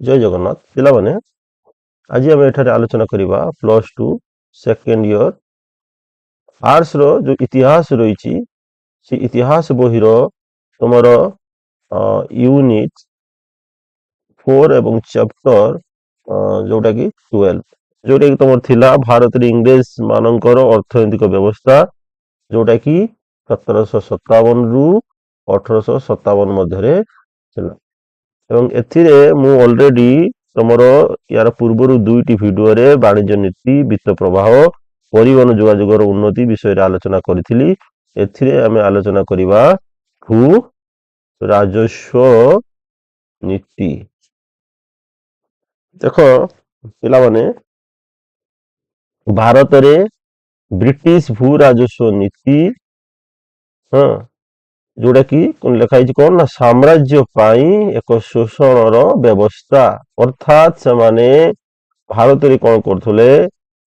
ଜୟ ଜଗନ୍ନାଥ ପିଲାମାନେ। ଆଜି ଆମେ ଏଠାରେ ଆଲୋଚନା କରିବା ପ୍ଲସ୍ 2 ସେକେଣ୍ଡ ଇୟର ଆର୍ଟସର ଯୋଉ ଇତିହାସ ରହିଛି, ସେ ଇତିହାସ ବହିର ତୁମର ୟୁନିଟ୍ 4 ଏବଂ ଚାପ୍ଟର ଯୋଉଟା କି 12, ଯୋଉଟା କି ତମର ଥିଲା ଭାରତରେ ଇଂରେଜ ମାନଙ୍କର ଅର୍ଥନୈତିକ ବ୍ୟବସ୍ଥା, ଯୋଉଟା କି 1757ରୁ 1857 ମଧ୍ୟରେ ଥିଲା। ଏବଂ ଏଥିରେ ମୁଁ ଅଲରେଡି ତମର ୟାର ପୂର୍ବରୁ ଦୁଇଟି ଭିଡିଓରେ ବାଣିଜ୍ୟ ନୀତି, ବିତ୍ତ ପ୍ରବାହ, ପରିବହନ ଯୋଗାଯୋଗର ଉନ୍ନତି ବିଷୟରେ ଆଲୋଚନା କରିଥିଲି। ଏଥିରେ ଆମେ ଆଲୋଚନା କରିବା ଭୂ ରାଜସ୍ୱ ନୀତି। ଦେଖ ପିଲାମାନେ, ଭାରତରେ ବ୍ରିଟିଶ ଭୂ ରାଜସ୍ୱ ନୀତି, ହଁ, ଯୋଉଟା କି ଲେଖା ହେଇଛି କଣ ନା ସାମ୍ରାଜ୍ୟ ପାଇଁ ଏକ ଶୋଷଣର ବ୍ୟବସ୍ଥା। ଅର୍ଥାତ୍ ସେମାନେ ଭାରତରେ କଣ କରୁଥିଲେ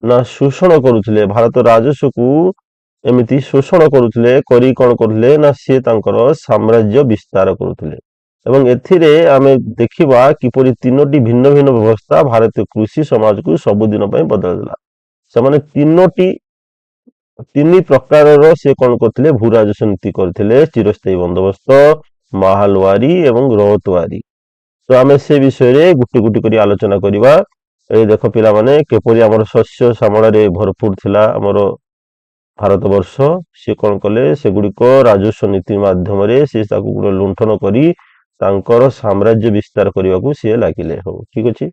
ନା ଶୋଷଣ କରୁଥିଲେ। ଭାରତ ରାଜସ୍ୱକୁ ଏମିତି ଶୋଷଣ କରୁଥିଲେ, କରି କଣ କରୁଥିଲେ ନା ସିଏ ତାଙ୍କର ସାମ୍ରାଜ୍ୟ ବିସ୍ତାର କରୁଥିଲେ। ଏବଂ ଏଥିରେ ଆମେ ଦେଖିବା କିପରି ତିନୋଟି ଭିନ୍ନ ଭିନ୍ନ ବ୍ୟବସ୍ଥା ଭାରତୀୟ କୃଷି ସମାଜକୁ ସବୁଦିନ ପାଇଁ ବଦଳାଇ ଦେଲା। ସେମାନେ ତିନି ପ୍ରକାରର ସେ କଣ କରୁଥିଲେ, ଭୂ ରାଜସ୍ୱ ନୀତି କରିଥିଲେ: ଚିରସ୍ଥାୟୀ ବନ୍ଦୋବସ୍ତ, ମାହାଲୱାରୀ ଏବଂ ରୟତୱାରୀ। ତ ଆମେ ସେ ବିଷୟରେ ଗୋଟି ଗୋଟି କରି ଆଲୋଚନା କରିବା। ଏଇ ଦେଖ ପିଲାମାନେ, କିପରି ଆମର ଶସ୍ୟ ଶ୍ୟାମଳାରେ ଭରପୁର ଥିଲା ଆମର ଭାରତ ବର୍ଷ। ସିଏ କଣ କଲେ? ସେଗୁଡିକ ରାଜସ୍ୱ ନୀତି ମାଧ୍ୟମରେ ସେ ତାକୁ ଗୋଟେ ଲୁଣ୍ଠନ କରି ତାଙ୍କର ସାମ୍ରାଜ୍ୟ ବିସ୍ତାର କରିବାକୁ ସିଏ ଲାଗିଲେ। ହଉ, ଠିକ ଅଛି।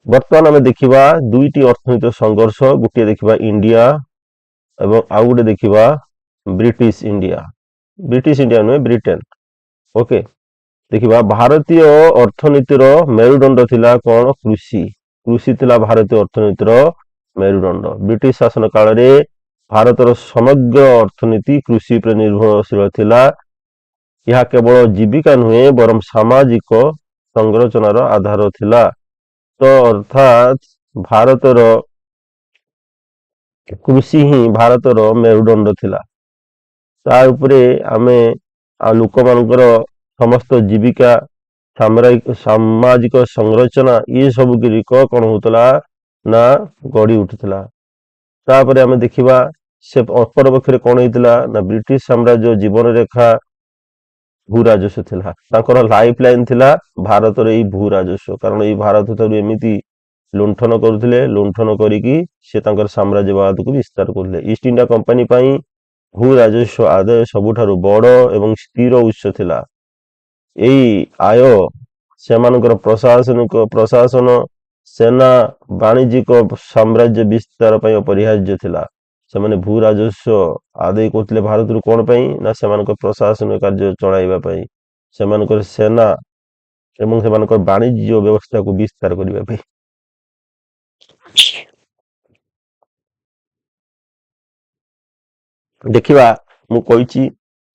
ବର୍ତ୍ତମାନ ଆମେ ଦେଖିବା ଦୁଇଟି ଅର୍ଥନୈତିକ ସଂଘର୍ଷ। ଗୋଟିଏ ଦେଖିବା ଇଣ୍ଡିଆ ଏବଂ ଆଉ ଗୋଟେ ଦେଖିବା ବ୍ରିଟିଶ ଇଣ୍ଡିଆ। ବ୍ରିଟିଶ ଇଣ୍ଡିଆ ନୁହେଁ, ବ୍ରିଟେନ। ଓକେ, ଦେଖିବା ଭାରତୀୟ ଅର୍ଥନୀତିର ମେରୁଦଣ୍ଡ ଥିଲା କଣ? କୃଷି। କୃଷି ଥିଲା ଭାରତୀୟ ଅର୍ଥନୀତିର ମେରୁଦଣ୍ଡ। ବ୍ରିଟିଶ ଶାସନ କାଳରେ ଭାରତର ସମଗ୍ର ଅର୍ଥନୀତି କୃଷି ଉପରେ ନିର୍ଭରଶୀଳ ଥିଲା। ଏହା କେବଳ ଜୀବିକା ନୁହେଁ, ବରଂ ସାମାଜିକ ସଂରଚନାର ଆଧାର ଥିଲା। ତ ଅର୍ଥାତ୍ ଭାରତର କୃଷି ହିଁ ଭାରତର ମେରୁଦଣ୍ଡ ଥିଲା। ତା ଉପରେ ଆମେ ଆଉ ଲୋକମାନଙ୍କର ସମସ୍ତ ଜୀବିକା, ସାମାଜିକ ସଂରଚନା, ଇଏ ସବୁ ଗୁଡ଼ିକ କଣ ହଉଥିଲା ନା ଗଢି ଉଠୁଥିଲା। ତାପରେ ଆମେ ଦେଖିବା ସେ ଅପରପକ୍ଷରେ କଣ ହେଇଥିଲା ନା ବ୍ରିଟିଶ ସାମ୍ରାଜ୍ୟ ଜୀବନରେଖା ଭୂ ରାଜସ୍ୱ ଥିଲା। ତାଙ୍କର ଲାଇଫ ଲାଇନ ଥିଲା ଭାରତର ଏଇ ଭୂ ରାଜସ୍ୱ। କାରଣ ଏଇ ଭାରତ ଠାରୁ ଏମିତି ଲୁଣ୍ଠନ କରୁଥିଲେ, ଲୁଣ୍ଠନ କରିକି ସେ ତାଙ୍କର ସାମ୍ରାଜ୍ୟବାଦକୁ ବିସ୍ତାର କରୁଥିଲେ। ଇଷ୍ଟ ଇଣ୍ଡିଆ କମ୍ପାନୀ ପାଇଁ ଭୂ ରାଜସ୍ୱ ଆଦାୟ ସବୁଠାରୁ ବଡ ଏବଂ ସ୍ଥିର ଉତ୍ସ ଥିଲା। ଏଇ ଆୟ ସେମାନଙ୍କର ପ୍ରଶାସନ, ସେନା, ବାଣିଜ୍ୟିକ ସାମ୍ରାଜ୍ୟ ବିସ୍ତାର ପାଇଁ ଅପରିହାର୍ଯ୍ୟ ଥିଲା। ସେମାନେ ଭୂ ରାଜସ୍ୱ ଆଦାୟ କରୁଥିଲେ ଭାରତରୁ କଣ ପାଇଁ ନା ସେମାନଙ୍କ ପ୍ରଶାସନିକ କାର୍ଯ୍ୟ ଚଳାଇବା ପାଇଁ, ସେମାନଙ୍କର ସେନା ଏବଂ ସେମାନଙ୍କର ବାଣିଜ୍ୟ ବ୍ୟବସ୍ଥାକୁ ବିସ୍ତାର କରିବା ପାଇଁ। ଦେଖିବା, ମୁଁ କହିଛି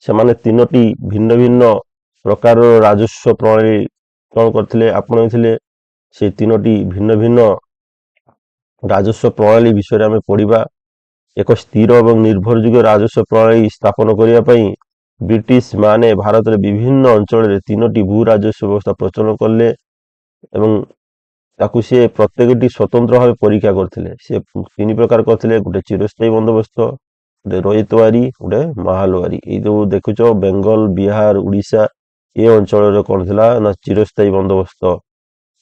ସେମାନେ ତିନୋଟି ଭିନ୍ନ ଭିନ୍ନ ପ୍ରକାରର ରାଜସ୍ୱ ପ୍ରଣାଳୀ କଣ କରିଥିଲେ, ଆପଣେଇଥିଲେ। ସେ ତିନୋଟି ଭିନ୍ନ ଭିନ୍ନ ରାଜସ୍ୱ ପ୍ରଣାଳୀ ବିଷୟରେ ଆମେ ପଢିବା। ଏକ ସ୍ଥିର ଏବଂ ନିର୍ଭରଯୋଗ୍ୟ ରାଜସ୍ୱ ପ୍ରଣାଳୀ ସ୍ଥାପନ କରିବା ପାଇଁ ବ୍ରିଟିଶ ମାନେ ଭାରତରେ ବିଭିନ୍ନ ଅଞ୍ଚଳରେ ତିନୋଟି ଭୂ ରାଜସ୍ୱ ବ୍ୟବସ୍ଥା ପ୍ରଚଳନ କଲେ ଏବଂ ତାକୁ ସିଏ ପ୍ରତ୍ୟେକଟି ସ୍ୱତନ୍ତ୍ର ଭାବେ ପରୀକ୍ଷା କରିଥିଲେ। ସେ ତିନି ପ୍ରକାର କରିଥିଲେ: ଗୋଟେ ଚିରସ୍ଥାୟୀ ବନ୍ଦୋବସ୍ତ, ଗୋଟେ ରୟତୱାରୀ, ଗୋଟେ ମାହାଲୱାରୀ। ଏଇ ଯୋଉ ଦେଖୁଛ ବେଙ୍ଗଲ, ବିହାର, ଓଡିଶା, ଏ ଅଞ୍ଚଳରେ କଣ ଥିଲା ନା ଚିରସ୍ଥାୟୀ ବନ୍ଦୋବସ୍ତ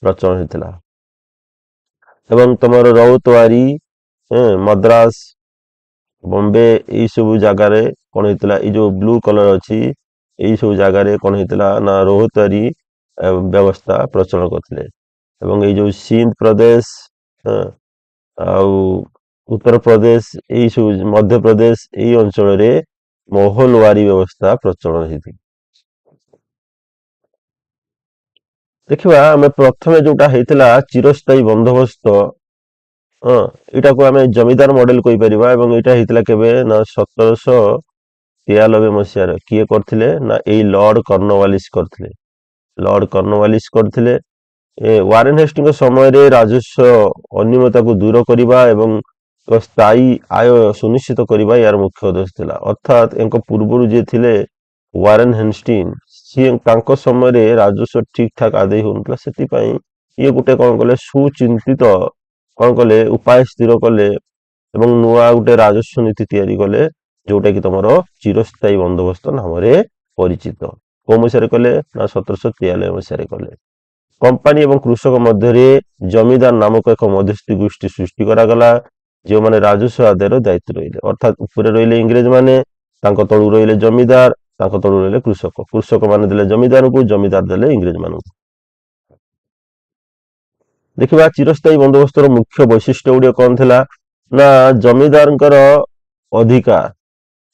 ପ୍ରଚଳନ ହେଇଥିଲା ଏବଂ ତମର ରୟତୱାରୀ ମଦ୍ରାସ, ବମ୍ବେ, ଏଇ ସବୁ ଜାଗାରେ କଣ ହେଇଥିଲା? ଏଇ ଯୋଉ ବ୍ଲୁ କଲର ଅଛି, ଏଇ ସବୁ ଜାଗାରେ କଣ ହେଇଥିଲା ନା ରୟତୱାରୀ ବ୍ୟବସ୍ଥା ପ୍ରଚଳନ କରିଥିଲେ। ଏବଂ ଏଇ ଯୋଉ ସିନ୍ଧ ପ୍ରଦେଶ ଆଉ ଉତ୍ତରପ୍ରଦେଶ, ଏଇ ସବୁ ମଧ୍ୟପ୍ରଦେଶ, ଏଇ ଅଞ୍ଚଳରେ ମହଲୱାରୀ ବ୍ୟବସ୍ଥା ପ୍ରଚଳନ ହେଇଥିଲା। ଦେଖିବା ଆମେ ପ୍ରଥମେ ଯୋଉଟା ହେଇଥିଲା ଚିରସ୍ଥାୟୀ ବନ୍ଦୋବସ୍ତ। ହଁ, ଏଇଟାକୁ ଆମେ ଜମିଦାର ମଡେଲ କହିପାରିବା। ଏବଂ ଏଇଟା ହେଇଥିଲା କେବେ ନା 1793 ମସିହାରେ। କିଏ କରିଥିଲେ ନା ଏଇ ଲର୍ଡ କର୍ଣ୍ଣୱାଲିସ କରିଥିଲେ। ଲର୍ଡ କର୍ଣ୍ଣୱାଲିସ କରିଥିଲେ। ୱାରେନ ହେଷ୍ଟିଙ୍କ ସମୟରେ ରାଜସ୍ୱ ଅନିୟମିତତାକୁ ଦୂର କରିବା ଏବଂ ଏକ ସ୍ଥାୟୀ ଆୟ ସୁନିଶ୍ଚିତ କରିବା ଏହାର ମୁଖ୍ୟ ଉଦ୍ଦେଶ୍ୟ ଥିଲା। ଅର୍ଥାତ୍ ଏଙ୍କ ପୂର୍ବରୁ ଯିଏ ଥିଲେ ୱାରେନ ହେଷ୍ଟିଂ, ସିଏ ତାଙ୍କ ସମୟରେ ରାଜସ୍ୱ ଠିକ ଠାକ ଆଦାୟ ହଉନଥିଲା। ସେଥିପାଇଁ ଇଏ ଗୋଟେ କଣ କଲେ, ସୁଚିନ୍ତିତ କଣ କଲେ, ଉପାୟ ସ୍ଥିର କଲେ ଏବଂ ନୂଆ ଗୋଟେ ରାଜସ୍ୱ ନୀତି ତିଆରି କଲେ, ଯୋଉଟା କି ତମର ଚିରସ୍ଥାୟୀ ବନ୍ଦୋବସ୍ତ ନାମରେ ପରିଚିତ। କୋଉ ମସିହାରେ କଲେ ନା 1793 ମସିହାରେ କଲେ। କମ୍ପାନୀ ଏବଂ କୃଷକ ମଧ୍ୟରେ ଜମିଦାର ନାମକ ଏକ ମଧ୍ୟସ୍ଥି ଗୋଷ୍ଠୀ ସୃଷ୍ଟି କରାଗଲା, ଯେଉଁମାନେ ରାଜସ୍ୱ ଆଦାୟର ଦାୟିତ୍ୱ ରହିଲେ। ଅର୍ଥାତ୍ ଉପରେ ରହିଲେ ଇଂରେଜ ମାନେ, ତାଙ୍କ ତଳୁ ରହିଲେ ଜମିଦାର, ତାଙ୍କ ତଳୁ ରହିଲେ କୃଷକ। କୃଷକ ମାନେ ଦେଲେ ଜମିଦାରଙ୍କୁ, ଜମିଦାର ଦେଲେ ଇଂରେଜ ମାନଙ୍କୁ। ଦେଖିବା, ଚିରସ୍ଥାୟୀ ବନ୍ଦୋବସ୍ତର ମୁଖ୍ୟ ବୈଶିଷ୍ଟ୍ୟ ଗୁଡିକ କଣ ଥିଲା ନା ଜମିଦାରଙ୍କର ଅଧିକାର।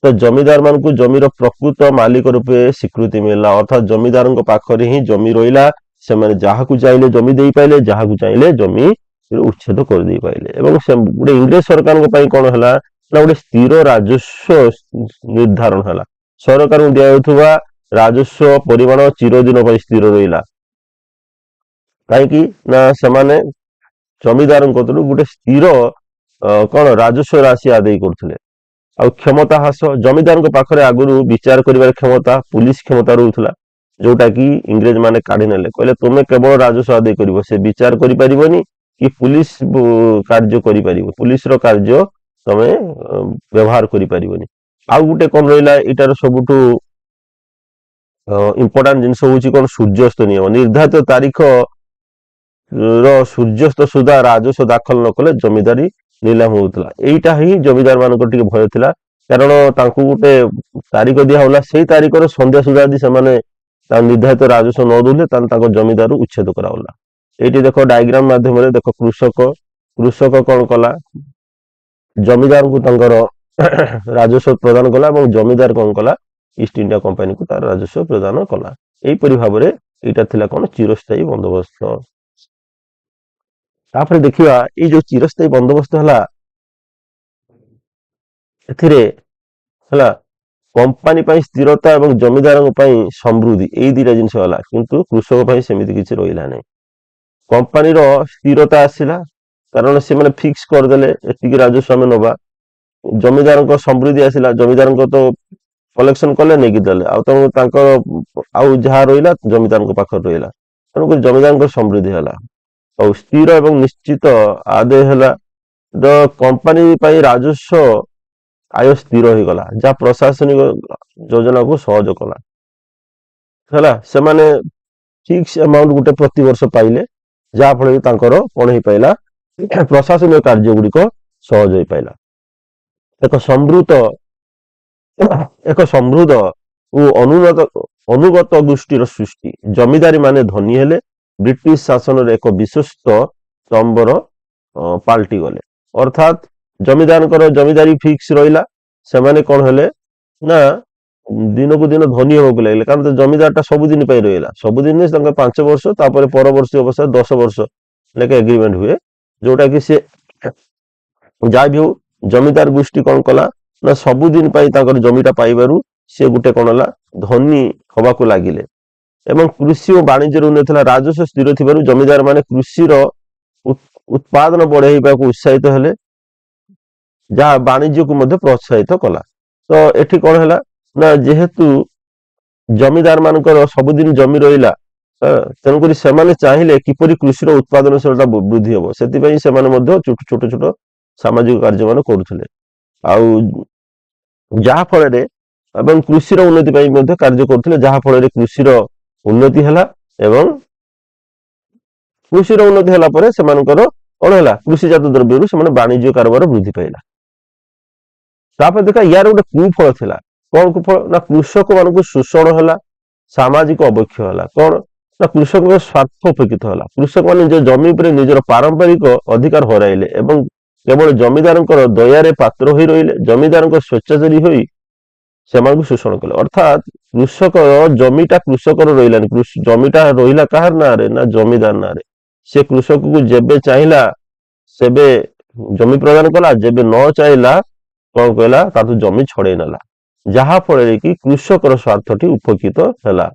ତ ଜମିଦାର ମାନଙ୍କୁ ଜମିର ପ୍ରକୃତ ମାଲିକ ରୂପେ ସ୍ୱୀକୃତି ମିଳିଲା। ଅର୍ଥାତ୍ ଜମିଦାରଙ୍କ ପାଖରେ ହିଁ ଜମି ରହିଲା। ସେମାନେ ଯାହାକୁ ଚାହିଁଲେ ଜମି ଦେଇପାରିଲେ, ଯାହାକୁ ଚାହିଁଲେ ଜମି ଉଚ୍ଛେଦ କରିଦେଇ ପାରିଲେ। ଏବଂ ସେ ଗୋଟେ ଇଂରେଜ ସରକାରଙ୍କ ପାଇଁ କଣ ହେଲା ନା ଗୋଟେ ସ୍ଥିର ରାଜସ୍ୱ ନିର୍ଦ୍ଧାରଣ ହେଲା। ସରକାରଙ୍କୁ ଦିଆଯାଉଥିବା ରାଜସ୍ୱ ପରିମାଣ ଚିରଦିନ ପାଇଁ ସ୍ଥିର ରହିଲା। କାହିଁକି ନା ସେମାନେ ଜମିଦାରଙ୍କ କତିରୁ ଗୋଟେ ସ୍ଥିର କଣ ରାଜସ୍ୱ ରାଶି ଆଦାୟ କରୁଥିଲେ। ଆଉ କ୍ଷମତା ହ୍ରାସ। ଜମିଦାରଙ୍କ ପାଖରେ ଆଗରୁ ବିଚାର କରିବାର କ୍ଷମତା, ପୁଲିସ କ୍ଷମତା ରହୁଥିଲା, ଯୋଉଟା କି ଇଂରେଜ ମାନେ କାଢି ନେଲେ। କହିଲେ, ତୁମେ କେବଳ ରାଜସ୍ୱ ଆଦାୟ କରିବ, ସେ ବିଚାର କରିପାରିବନି କି ପୁଲିସ କାର୍ଯ୍ୟ କରିପାରିବ, ପୁଲିସର କାର୍ଯ୍ୟ ତମେ ବ୍ୟବହାର କରିପାରିବନି। ଆଉ ଗୋଟେ କଣ ରହିଲା? ଏଇଟାର ସବୁଠୁ ଇମ୍ପୋର୍ଟାଣ୍ଟ ଜିନିଷ ହଉଛି କଣ? ସୂର୍ଯ୍ୟାସ୍ତ ନିୟମ। ନିର୍ଦ୍ଧାରିତ ତାରିଖ ର ସୂର୍ଯ୍ୟାସ୍ତ ସୁଦ୍ଧା ରାଜସ୍ୱ ଦାଖଲ ନ କଲେ ଜମିଦାରୀ ନିଲାମ ହଉଥିଲା। ଏଇଟା ହିଁ ଜମିଦାର ମାନଙ୍କର ଟିକେ ଭୟ ଥିଲା, କାରଣ ତାଙ୍କୁ ଗୋଟେ ତାରିଖ ଦିଆ ହଉଥିଲା। ସେଇ ତାରିଖର ସନ୍ଧ୍ୟା ସୁଦ୍ଧା ଯଦି ସେମାନେ ତା ନିର୍ଦ୍ଧାରିତ ରାଜସ୍ୱ ନ ଦଉଥିଲେ, ତାହେଲେ ତାଙ୍କ ଜମିଦାରୁ ଉଚ୍ଛେଦ କରାଗଲା। ଏଇଠି ଦେଖ, ଡାଇଗ୍ରାମ ମାଧ୍ୟମରେ ଦେଖ। କୃଷକ କଣ କଲା? ଜମିଦାରଙ୍କୁ ତାଙ୍କର ରାଜସ୍ୱ ପ୍ରଦାନ କଲା ଏବଂ ଜମିଦାର କଣ କଲା? ଇଷ୍ଟ ଇଣ୍ଡିଆ କମ୍ପାନୀକୁ ତାର ରାଜସ୍ୱ ପ୍ରଦାନ କଲା। ଏଇପରି ଭାବରେ ଏଇଟା ଥିଲା କଣ? ଚିରସ୍ଥାୟୀ ବନ୍ଦୋବସ୍ତ। ତାପରେ ଦେଖିବା, ଏଇ ଯୋଉ ଚିରସ୍ଥାୟୀ ବନ୍ଦୋବସ୍ତ ହେଲା, ଏଥିରେ ହେଲା କମ୍ପାନୀ ପାଇଁ ସ୍ଥିରତା ଏବଂ ଜମିଦାରଙ୍କ ପାଇଁ ସମୃଦ୍ଧି, ଏଇ ଦିଟା ଜିନିଷ ହେଲା। କିନ୍ତୁ କୃଷକ ପାଇଁ ସେମିତି କିଛି ରହିଲା ନାହିଁ। କମ୍ପାନୀର ସ୍ଥିରତା ଆସିଲା, କାରଣ ସେମାନେ ଫିକ୍ସ କରିଦେଲେ ଏତିକି ରାଜସ୍ୱ ଆମେ ନବା। ଜମିଦାରଙ୍କ ସମୃଦ୍ଧି ଆସିଲା। ଜମିଦାରଙ୍କ ତ କଲେକ୍ସନ କଲେ, ନେଇକି ଦେଲେ, ଆଉ ତେଣୁ ତାଙ୍କର ଆଉ ଯାହା ରହିଲା ଜମିଦାରଙ୍କ ପାଖରେ ରହିଲା। ତେଣୁକରି ଜମିଦାରଙ୍କ ସମୃଦ୍ଧି ହେଲା ଆଉ ସ୍ଥିର ଏବଂ ନିଶ୍ଚିତ ଆଦାୟ ହେଲା। ତ କମ୍ପାନୀ ପାଇଁ ରାଜସ୍ୱ ଆୟ ସ୍ଥିର ହେଇଗଲା, ଯାହା ପ୍ରଶାସନିକ ଯୋଜନାକୁ ସହଜ କଲା। ହେଲା, ସେମାନେ ଫିକ୍ସ ଆମାଉଣ୍ଟ ଗୋଟେ ପ୍ରତିବର୍ଷ ପାଇଲେ, ଯାହା ଫଳରେ ତାଙ୍କର କଣ ହେଇପାଇଲା? ପ୍ରଶାସନିକ କାର୍ଯ୍ୟ ଗୁଡିକ ସହଜ ହେଇପାଇଲା। ଏକ ସମୃଦ୍ଧ ଓ ଅନୁଗତ ଗୋଷ୍ଠୀର ସୃଷ୍ଟି। ଜମିଦାରୀ ମାନେ ଧନୀ ହେଲେ, ବ୍ରିଟିଶ ଶାସନରେ ଏକ ବିଶ୍ୱସ୍ତ ସ୍ତମ୍ଭର ପାଲଟି ଗଲେ। ଅର୍ଥାତ୍ ଜମିଦାରଙ୍କର ଜମିଦାରୀ ଫିକ୍ସ ରହିଲା। ସେମାନେ କଣ ହେଲେ ନା ଦିନକୁ ଦିନ ଧନୀ ହେବାକୁ ଲାଗିଲେ, କାରଣ ଜମିଦାର ଟା ସବୁଦିନ ପାଇଁ ରହିଲା। ସବୁଦିନ ତାଙ୍କ 5 ବର୍ଷ, ତାପରେ ପରବର୍ତ୍ତୀ ଅବସ୍ଥା 10 ବର୍ଷ ଲେଖା ଏଗ୍ରିମେଣ୍ଟ ହୁଏ, ଯୋଉଟା କି ସେ ଯାହା ବି ହଉ, ଜମିଦାର ଗୋଷ୍ଠୀ କଣ କଲା ନା ସବୁଦିନ ପାଇଁ ତାଙ୍କର ଜମିଟା ପାଇବାରୁ ସେ ଗୋଟେ କଣ ହେଲା, ଧନୀ ହବାକୁ ଲାଗିଲେ। ଏବଂ କୃଷି ଓ ବାଣିଜ୍ୟର ଉନ୍ନତି ଥିଲା। ରାଜସ୍ୱ ସ୍ଥିର ଥିବାରୁ ଜମିଦାର ମାନେ କୃଷିର ଉତ୍ପାଦନ ବଢେଇବାକୁ ଉତ୍ସାହିତ ହେଲେ, ଯାହା ବାଣିଜ୍ୟକୁ ମଧ୍ୟ ପ୍ରୋତ୍ସାହିତ କଲା। ତ ଏଠି କଣ ହେଲା ନା ଯେହେତୁ ଜମିଦାର ମାନଙ୍କର ସବୁଦିନ ଜମି ରହିଲା, ତେଣୁକରି ସେମାନେ ଚାହିଁଲେ କିପରି କୃଷିର ଉତ୍ପାଦନଶୀଳତା ବୃଦ୍ଧି ହବ। ସେଥିପାଇଁ ସେମାନେ ମଧ୍ୟ ଛୋଟ ଛୋଟ ଛୋଟ ସାମାଜିକ କାର୍ଯ୍ୟମାନ କରୁଥିଲେ ଆଉ ଯାହା ଫଳରେ ଏବଂ କୃଷିର ଉନ୍ନତି ପାଇଁ ମଧ୍ୟ କାର୍ଯ୍ୟ କରୁଥିଲେ, ଯାହା ଫଳରେ କୃଷିର ଉନ୍ନତି ହେଲା। ଏବଂ କୃଷିର ଉନ୍ନତି ହେଲା ପରେ ସେମାନଙ୍କର କଣ ହେଲା? କୃଷିଜାତ ଦ୍ରବ୍ୟରୁ ସେମାନେ ବାଣିଜ୍ୟ କାରବାର ବୃଦ୍ଧି ପାଇଲା। ତାପରେ ଦେଖ, ୟାର ଗୋଟେ କୁଫଳ ଥିଲା। କଣ କୁଫଳ ନା କୃଷକ ମାନଙ୍କୁ ଶୋଷଣ ହେଲା, ସାମାଜିକ ଅବକ୍ଷୟ ହେଲା। କଣ ନା କୃଷକଙ୍କ ସ୍ୱାର୍ଥ ଉପେକ୍ଷିତ ହେଲା। କୃଷକମାନେ ନିଜ ଜମି ଉପରେ ନିଜର ପାରମ୍ପରିକ ଅଧିକାର ହରାଇଲେ ଏବଂ କେବଳ ଜମିଦାରଙ୍କର ଦୟାରେ ପାତ୍ର ହୋଇ ରହିଲେ। ଜମିଦାରଙ୍କ ସ୍ୱେଚ୍ଛାଚାରୀ ହୋଇ ସେମାନଙ୍କୁ ଶୋଷଣ କଲେ। ଅର୍ଥାତ୍ କୃଷକ ଜମିଟା କୃଷକର ରହିଲାନି। ଜମିଟା ରହିଲା କାହାର ନାଁରେ ନା ଜମିଦାର ନାଁରେ। ସେ କୃଷକକୁ ଯେବେ ଚାହିଁଲା ସେବେ ଜମି ପ୍ରଦାନ କଲା, ଯେବେ ନ ଚାହିଁଲା କଣ କହିଲା, ତାଠୁ ଜମି ଛଡେଇ ନେଲା, ଯାହା ଫଳରେ କି କୃଷକର ସ୍ୱାର୍ଥଟି ଉପେକ୍ଷିତ ହେଲା।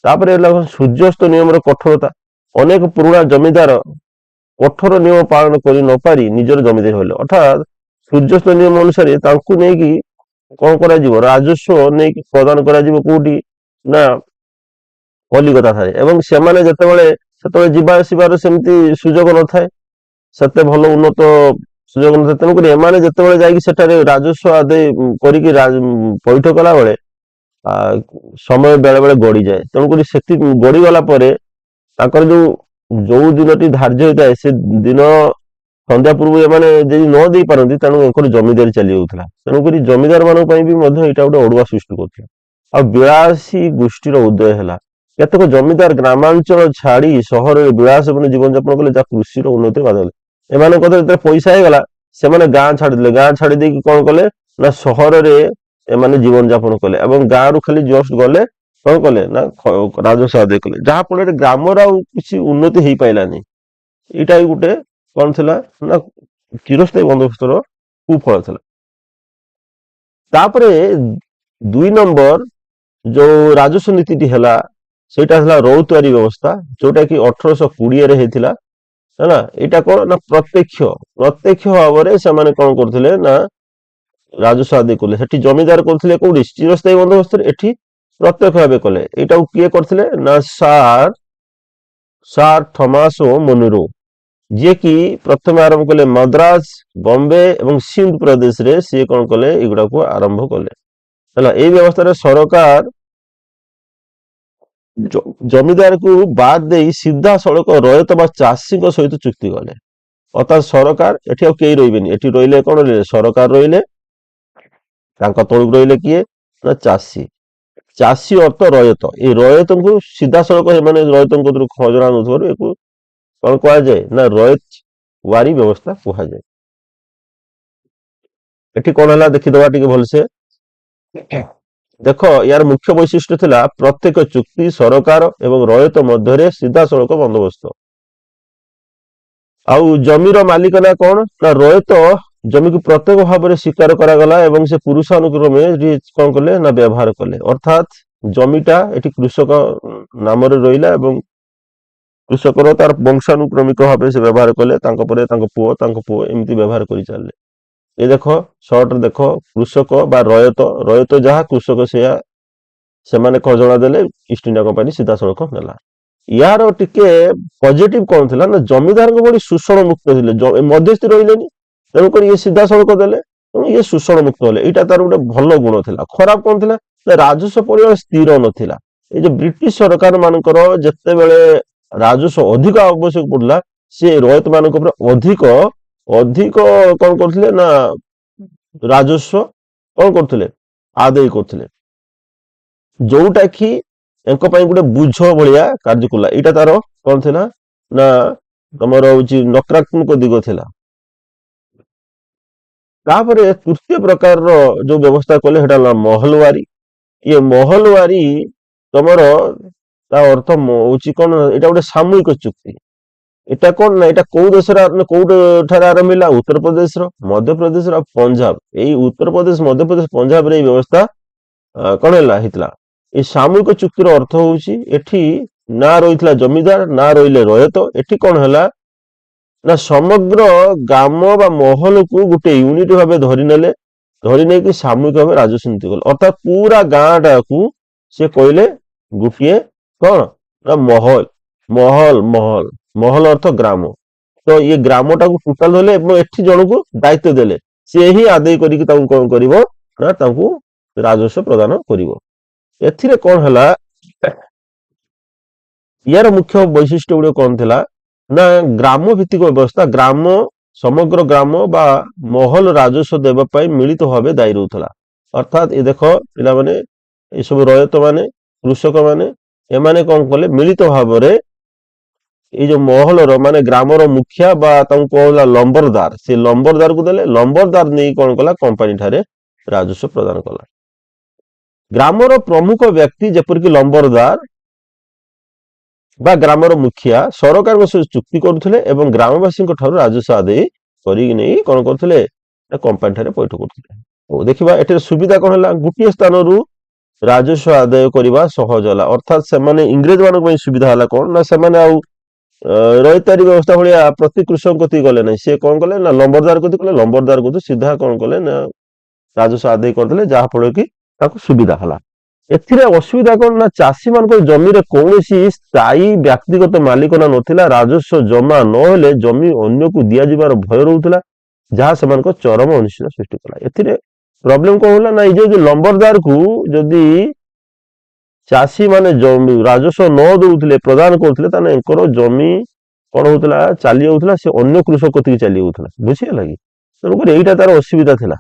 ତାପରେ ହେଲା ସୂର୍ଯ୍ୟାସ୍ତ ନିୟମର କଠୋରତା। ଅନେକ ପୁରୁଣା ଜମିଦାର କଠୋର ନିୟମ ପାଳନ କରି ନ ପାରି ନିଜର ଜମିଦାରୀ ହେଲେ। ଅର୍ଥାତ୍ ସୂର୍ଯ୍ୟାସ୍ତ ନିୟମ ଅନୁସାରେ ତାଙ୍କୁ ନେଇକି କଣ କରାଯିବ? ରାଜସ୍ୱ ନେଇକି ପ୍ରଦାନ କରାଯିବ କୋଉଠି ନା କଲିକତା ଠାରେ। ଏବଂ ସେମାନେ ଯେତେବେଳେ, ସେତେବେଳେ ଯିବା ଆସିବାର ସେମିତି ସୁଯୋଗ ନଥାଏ, ସେତେ ଭଲ ଉନ୍ନତ ସୁଯୋଗ ନଥାଏ। ତେଣୁକରି ଏମାନେ ଯେତେବେଳେ ଯାଇକି ସେଠାରେ ରାଜସ୍ୱ ଆଦାୟ କରିକି ପଇଠ କଲା ବେଳେ ସମୟ ବେଳେ ବେଳେ ଗଡିଯାଏ। ତେଣୁକରି ସେଠି ଗଡିଗଲା ପରେ ତାଙ୍କର ଯୋଉ ଯୋଉ ଦିନଟି ଧାର୍ଯ୍ୟ ହେଇଥାଏ, ସେ ଦିନ ସନ୍ଧ୍ୟା ପୂର୍ବରୁ ଏମାନେ ଯଦି ନ ଦେଇ ପାରନ୍ତି, ତେଣୁ ଏଙ୍କର ଜମିଦାରୀ ଚାଲି ଯାଉଥିଲା। ତେଣୁକରି ଜମିଦାର ମାନଙ୍କ ପାଇଁ ବି ମଧ୍ୟ ଏଇଟା ଗୋଟେ ଅଡୁଆ ସୃଷ୍ଟି କରୁଥିଲା। ଆଉ ବିଳାସୀ ଗୋଷ୍ଠୀର ଉଦୟ ହେଲା। କେତେକ ଜମିଦାର ଗ୍ରାମାଞ୍ଚଳ ଛାଡି ସହରରେ ବିଳାସପୂର୍ଣ୍ଣ ଜୀବନ ଯାପନ କଲେ, ଯାହା କୃଷିର ଉନ୍ନତି ବାଧା ଦେଲେ। ଏମାନଙ୍କ କତିରେ ଯେତେବେଳେ ପଇସା ହେଇଗଲା, ସେମାନେ ଗାଁ ଛାଡିଦେଲେ। ଗାଁ ଛାଡି ଦେଇକି କଣ କଲେ ନା ସହରରେ ଏମାନେ ଜୀବନ ଯାପନ କଲେ ଏବଂ ଗାଁରୁ ଖାଲି ଜଷ୍ଟ ଗଲେ, କଣ କଲେ ନା ରାଜସ୍ୱ ଆଦାୟ କଲେ, ଯାହା ଫଳରେ ଗ୍ରାମର ଆଉ କିଛି ଉନ୍ନତି ହେଇପାରିଲାନି। ଏଇଟା ବି ଗୋଟେ କଣ ଥିଲା ନା ଚିରସ୍ଥାୟୀ ବନ୍ଦୋବସ୍ତର କୁଫଳ ଥିଲା। ତାପରେ 2 ନମ୍ବର ଯୋଉ ରାଜସ୍ୱ ନୀତିଟି ହେଲା, ସେଇଟା ହେଲା ରଉତୱାରୀ ବ୍ୟବସ୍ଥା, ଯୋଉଟା କି 1820ରେ ହେଇଥିଲା, ହେଲା। ଏଇଟା କଣ ନା ପ୍ରତ୍ୟକ୍ଷ ପ୍ରତ୍ୟକ୍ଷ ଭାବରେ ସେମାନେ କଣ କରୁଥିଲେ ନା ରାଜସ୍ୱ ଆଦାୟ କଲେ। ସେଠି ଜମିଦାର କରୁଥିଲେ, କୋଉଠି? ଚିରସ୍ଥାୟୀ ବନ୍ଦୋବସ୍ତରେ। ଏଠି ପ୍ରତ୍ୟକ୍ଷ ଭାବେ କଲେ। ଏଇଟାକୁ କିଏ କରିଥିଲେ ନା ସାର୍ ସାର୍ ଥମାସ ମନରୋ, ଯିଏକି ପ୍ରଥମେ ଆରମ୍ଭ କଲେ ମାଦ୍ରାସ, ବମ୍ବେ ଏବଂ ସିନ୍ଧ ପ୍ରଦେଶରେ। ସିଏ କଣ କଲେ? ଏଗୁଡାକୁ ଆରମ୍ଭ କଲେ, ହେଲା। ଏଇ ବ୍ୟବସ୍ଥାରେ ସରକାର ଜମିଦାରକୁ ବାଦ ଦେଇ ସିଧାସଳଖ ରୟତ ବା ଚାଷୀଙ୍କ ସହିତ ଚୁକ୍ତି କଲେ। ଅର୍ଥାତ୍ ସରକାର ଏଠି ଆଉ କେହି ରହିବେନି। ଏଠି ରହିଲେ କଣ ରହିଲେ? ସରକାର ରହିଲେ, ତାଙ୍କ ତଳକୁ ରହିଲେ କିଏ ନା ଚାଷୀ। ଚାଷୀ ଅର୍ଥ ରୟତ। ଏଇ ରୟତଙ୍କୁ ସିଧାସଳଖ ଏମାନେ ରୟତଙ୍କ କତିରୁ ଖଜଣା ନଉଥିବାରୁ ଏକୁ କଣ କୁହାଯାଏ ନା ରୟତ ୱାରି ବ୍ୟବସ୍ଥା କୁହାଯାଏ। ଏଠି କଣ ହେଲା ଦେଖିଦବା ଟିକେ ଭଲସେ। ଦେଖ, ୟାର ମୁଖ୍ୟ ବୈଶିଷ୍ଟ୍ୟ ଥିଲା ପ୍ରତ୍ୟେକ ଚୁକ୍ତି, ସରକାର ଏବଂ ରୟତ ମଧ୍ୟରେ ସିଧାସଳଖ ବନ୍ଦୋବସ୍ତ। ଆଉ ଜମିର ମାଲିକାନା କଣ ନା ରୟତ ଜମିକୁ ପ୍ରତ୍ୟକ୍ଷ ଭାବରେ ସ୍ୱୀକାର କରାଗଲା ଏବଂ ସେ ପୁରୁଷାନୁକ୍ରମେ ଏଠି କଣ କଲେ ନା ବ୍ୟବହାର କଲେ। ଅର୍ଥାତ୍ ଜମିଟା ଏଠି କୃଷକ ନାମରେ ରହିଲା ଏବଂ କୃଷକର ତାର ବଂଶାନୁକ୍ରମିକ ଭାବେ ସେ ବ୍ୟବହାର କଲେ। ତାଙ୍କ ପରେ ତାଙ୍କ ପୁଅ, ତାଙ୍କ ପୁଅ, ଏମିତି ବ୍ୟବହାର କରି ଚାଲିଲେ। ଏ ଦେଖ, ସର୍ଟରେ ଦେଖ, କୃଷକ ବା ରୟତ, ରୟତ ଯାହା କୃଷକ ସେୟା। ସେମାନେ ଖଜଣା ଦେଲେ, ଇଷ୍ଟ ଇଣ୍ଡିଆ କମ୍ପାନୀ ସିଧାସଳଖ ନେଲା। ୟାର ଟିକେ ପଜିଟିଭ କଣ ଥିଲା ନା ଜମିଦାରଙ୍କ ଭଳି ଶୋଷଣ ମୁକ୍ତ ଥିଲେ। ମଧ୍ୟସ୍ଥି ରହିଲେନି, ତେଣୁକରି ଇଏ ସିଧାସଳଖ ଦେଲେ, ତେଣୁ ଇଏ ଶୋଷଣ ମୁକ୍ତ ହେଲେ। ଏଇଟା ତାର ଗୋଟେ ଭଲ ଗୁଣ ଥିଲା। ଖରାପ କଣ ଥିଲା ନା ରାଜସ୍ୱ ପରିମାଣ ସ୍ଥିର ନଥିଲା। ଏଇ ଯୋଉ ବ୍ରିଟିଶ ସରକାର ମାନଙ୍କର ଯେତେବେଳେ ରାଜସ୍ୱ ଅଧିକ ଆବଶ୍ୟକ ପଡିଲା, ସେ ରୟତ ମାନଙ୍କ ଉପରେ ଅଧିକ ଅଧିକ କଣ କରୁଥିଲେ ନା ରାଜସ୍ୱ କଣ କରୁଥିଲେ? ଆଦାୟ କରୁଥିଲେ, ଯୋଉଟା କି ଏଙ୍କ ପାଇଁ ଗୋଟେ ବୋଝ ଭଳିଆ କାର୍ଯ୍ୟ କଲା। ଏଇଟା ତାର କଣ ଥିଲା ନା ତମର ହଉଛି ନକାରାତ୍ମକ ଦିଗ ଥିଲା। ତାପରେ ତୃତୀୟ ପ୍ରକାରର ଯୋଉ ବ୍ୟବସ୍ଥା କଲେ, ସେଟା ହେଲା ମହଲୱାରୀ। ଇଏ ମହଲୱାରୀ ତମର ତା ଅର୍ଥ ହଉଛି କଣ? ଏଇଟା ଗୋଟେ ସାମୂହିକ ଚୁକ୍ତି। ଏଇଟା କଣ ନା ଏଇଟା କୋଉ ଦେଶରେ କୋଉ ଠାରେ ଆରମ୍ଭ ହେଲା? ଉତ୍ତରପ୍ରଦେଶର, ମଧ୍ୟପ୍ରଦେଶର ଆଉ ପଞ୍ଜାବ। ଏଇ ଉତ୍ତରପ୍ରଦେଶ, ମଧ୍ୟପ୍ରଦେଶ, ପଞ୍ଜାବରେ ଏଇ ବ୍ୟବସ୍ଥା କଣ ହେଲା, ହେଇଥିଲା। ଏଇ ସାମୂହିକ ଚୁକ୍ତିର ଅର୍ଥ ହଉଛି ଏଠି ନା ରହିଥିଲା ଜମିଦାର, ନା ରହିଲେ ରୟତ। ଏଠି କଣ ହେଲା ନା ସମଗ୍ର ଗ୍ରାମ ବା ମହଲକୁ ଗୋଟେ ୟୁନିଟ ଭାବେ ଧରି ନେଲେ। ଧରି ନେଇକି ସାମୂହିକ ଭାବେ ରାଜସ୍ୱ ନୀତି କଲେ। ଅର୍ଥାତ୍ ପୁରା ଗାଁଟାକୁ ସେ କହିଲେ ଗୋଟିଏ କଣ ନା ମହଲ। ମହଲ, ମହଲ, ମହଲ ଅର୍ଥ ଗ୍ରାମ। ତ ଇଏ ଗ୍ରାମଟାକୁ ଟୋଟାଲ ଧରିଲେ ଏବଂ ଏଠି ଜଣକୁ ଦାୟିତ୍ୱ ଦେଲେ, ସିଏ ହିଁ ଆଦାୟ କରିକି ତାକୁ କଣ କରିବ ନା ତାଙ୍କୁ ରାଜସ୍ୱ ପ୍ରଦାନ କରିବ। ଏଥିରେ କଣ ହେଲା? ୟାର ମୁଖ୍ୟ ବୈଶିଷ୍ଟ୍ୟ ଗୁଡିକ କଣ ଥିଲା ନା ଗ୍ରାମ ଭିତ୍ତିକ ବ୍ୟବସ୍ଥା। ଗ୍ରାମ, ସମଗ୍ର ଗ୍ରାମ ବା ମହଲ ରାଜସ୍ୱ ଦେବା ପାଇଁ ମିଳିତ ଭାବେ ଦାୟୀ ରହୁଥିଲା। ଅର୍ଥାତ୍ ଏ ଦେଖ ପିଲାମାନେ, ଏସବୁ ରୟତ ମାନେ, କୃଷକ ମାନେ, ଏମାନେ କଣ କଲେ? ମିଳିତ ଭାବରେ ଏଇ ଯୋଉ ମହଲର ମାନେ ଗ୍ରାମର ମୁଖିଆ ବା ତାଙ୍କୁ କଣ ହେଲା ଲମ୍ବରଦାର, ସେ ଲମ୍ବରଦାରକୁ ଦେଲେ। ଲମ୍ବରଦାର ନେଇ କଣ କଲା? କମ୍ପାନୀ ଠାରେ ରାଜସ୍ୱ ପ୍ରଦାନ କଲା। ଗ୍ରାମର ପ୍ରମୁଖ ବ୍ୟକ୍ତି ଯେପରିକି ଲମ୍ବରଦାର ବା ଗ୍ରାମର ମୁଖିଆ ସରକାରଙ୍କ ସହିତ ଚୁକ୍ତି କରୁଥିଲେ ଏବଂ ଗ୍ରାମବାସୀଙ୍କ ଠାରୁ ରାଜସ୍ୱ ଆଦାୟ କରିକି ନେଇ କଣ କରୁଥିଲେ ନା କମ୍ପାନୀ ଠାରେ ପଇଠ କରୁଥିଲେ। ହଉ, ଦେଖିବା ଏଠାରେ ସୁବିଧା କଣ ହେଲା। ଗୋଟିଏ ସ୍ଥାନରୁ ରାଜସ୍ୱ ଆଦାୟ କରିବା ସହଜ ହେଲା। ଅର୍ଥାତ୍ ସେମାନେ ଇଂରେଜ ମାନଙ୍କ ପାଇଁ ସୁବିଧା ହେଲା କଣ ନା ସେମାନେ ଆଉ ରୟତୱାରୀ ବ୍ୟବସ୍ଥା ଭଳିଆ ପ୍ରତି କୃଷକ କତିକି ଗଲେ ନାହିଁ। ସିଏ କଣ କଲେ ନା ଲମ୍ବରଦାର କତିକି କଲେ। ଲମ୍ବରଦାର କତୁ ସିଧା କଣ କଲେ ନା ରାଜସ୍ୱ ଆଦାୟ କରିଦେଲେ, ଯାହା ଫଳରେ କି ତାକୁ ସୁବିଧା ହେଲା। ଏଥିରେ ଅସୁବିଧା କଣ ନା, ଚାଷୀ ମାନଙ୍କ ଜମିରେ କୌଣସି ସ୍ଥାୟୀ ବ୍ୟକ୍ତିଗତ ମାଲିକନା ନଥିଲା। ରାଜସ୍ୱ ଜମା ନହେଲେ ଜମି ଅନ୍ୟକୁ ଦିଆଯିବାର ଭୟ ରହୁଥିଲା, ଯାହା ସେମାନଙ୍କ ଚରମ ଅନିଶ୍ଚିତ ସୃଷ୍ଟି କଲା। ଏଥିରେ ପ୍ରୋବ୍ଲେମ କଣ ହେଲା ନା, ଏଇ ଯୋଉ ଲମ୍ବରଦାରକୁ ଯଦି ଚାଷୀ ମାନେ ଜମି ରାଜସ୍ୱ ନ ଦଉଥିଲେ, ପ୍ରଦାନ କରୁଥିଲେ, ତାହେଲେ ଏଙ୍କର ଜମି କଣ ହଉଥିଲା? ଚାଲି ଯାଉଥିଲା, ସେ ଅନ୍ୟ କୃଷକ କତିକି ଚାଲି ଯାଉଥିଲା। ବୁଝିହେଲା କି? ତେଣୁକରି ଏଇଟା ତାର ଅସୁବିଧା ଥିଲା।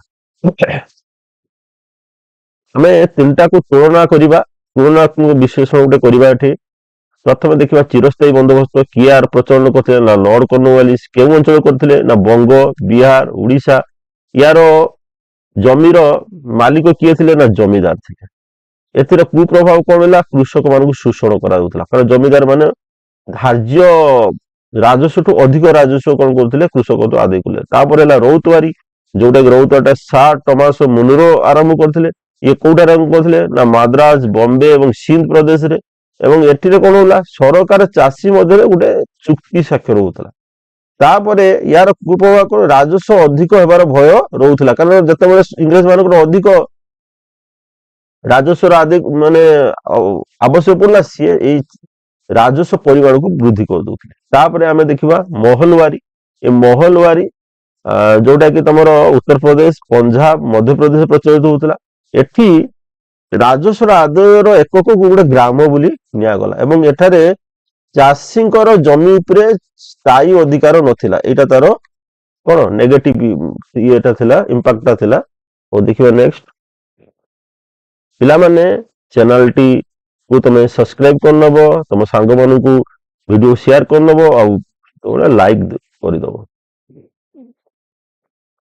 ଆମେ ତିନିଟାକୁ ତୁଳନା କରିବା, ତୁଳନାତ୍ମକ ବିଶ୍ଳେଷଣ ଗୋଟେ କରିବା ଏଠି। ପ୍ରଥମେ ଦେଖିବା ଚିରସ୍ଥାୟୀ ବନ୍ଦୋବସ୍ତ। କିଏ ୟାର ପ୍ରଚଳନ କରିଥିଲେ ନା ଲର୍ଡ କର୍ଣ୍ଣୱାଲିସ। କେଉଁ ଅଞ୍ଚଳ କରିଥିଲେ ନା ବଙ୍ଗ, ବିହାର, ଓଡିଶା। ୟାର ଜମିର ମାଲିକ କିଏ ଥିଲେ ନା ଜମିଦାର ଥିଲେ। ଏଥିରେ କୁପ୍ରଭାବ କଣ ହେଲା? କୃଷକ ମାନଙ୍କୁ ଶୋଷଣ କରାଯାଉଥିଲା, କାରଣ ଜମିଦାର ମାନେ ଧାର୍ଯ୍ୟ ରାଜସ୍ୱଠୁ ଅଧିକ ରାଜସ୍ୱ କଣ କରୁଥିଲେ? କୃଷକଠୁ ଆଦାୟ କଲେ। ତାପରେ ହେଲା ରୌତବାରୀ, ଯୋଉଟା କି ରୌତବାରୀଟା ସାର୍ ଟମାସ ମୁନରୋ ଆରମ୍ଭ କରିଥିଲେ। ଇଏ କୋଉଠାରେ ଆରମ୍ଭ କରିଥିଲେ ନା ମାଦ୍ରାଜ, ବମ୍ବେ ଏବଂ ସିନ୍ଧ ପ୍ରଦେଶରେ। ଏବଂ ଏଥିରେ କଣ ହେଲା? ସରକାର ଚାଷୀ ମଧ୍ୟରେ ଗୋଟେ ଚୁକ୍ତି ସ୍ୱାକ୍ଷର ହଉଥିଲା। ତାପରେ ୟାର କୁପ୍ରଭାବ କଣ? ରାଜସ୍ୱ ଅଧିକ ହେବାର ଭୟ ରହୁଥିଲା, କାରଣ ଯେତେବେଳେ ଇଂରେଜ ମାନଙ୍କର ଅଧିକ ରାଜସ୍ୱର ଆଦି ମାନେ ଆବଶ୍ୟକ ପଡିଲା, ସିଏ ଏଇ ରାଜସ୍ୱ ପରିମାଣକୁ ବୃଦ୍ଧି କରିଦଉଥିଲେ। ତାପରେ ଆମେ ଦେଖିବା ମହଲୱାରୀ। ଏ ମହଲୱାରୀ ଯୋଉଟା କି ତମର ଉତ୍ତରପ୍ରଦେଶ, ପଞ୍ଜାବ, ମଧ୍ୟପ୍ରଦେଶ ପ୍ରଚଳିତ ହଉଥିଲା। ଏଠି ରାଜସ୍ୱର ଆଦାୟର ଏକକକୁ ଗୋଟେ ଗ୍ରାମ ବୋଲି ନିଆଗଲା ଏବଂ ଏଠାରେ ଚାଷୀଙ୍କର ଜମି ଉପରେ ସ୍ଥାୟୀ ଅଧିକାର ନଥିଲା। ଏଇଟା ତାର କଣ ନେଗେଟିଭ ଇଏଟା ଥିଲା, ଇମ୍ପାକ୍ଟଟା ଥିଲା। ଓ ଦେଖିବା ନେକ୍ସଟ। ପିଲାମାନେ, ଚ୍ୟାନେଲଟି କୁ ତମେ ସବସ୍କ୍ରାଇବ କରିନବ, ତମ ସାଙ୍ଗମାନଙ୍କୁ ଭିଡିଓ ସେୟାର କରିନବ ଆଉ ଗୋଟେ ଲାଇକ୍ କରିଦବ।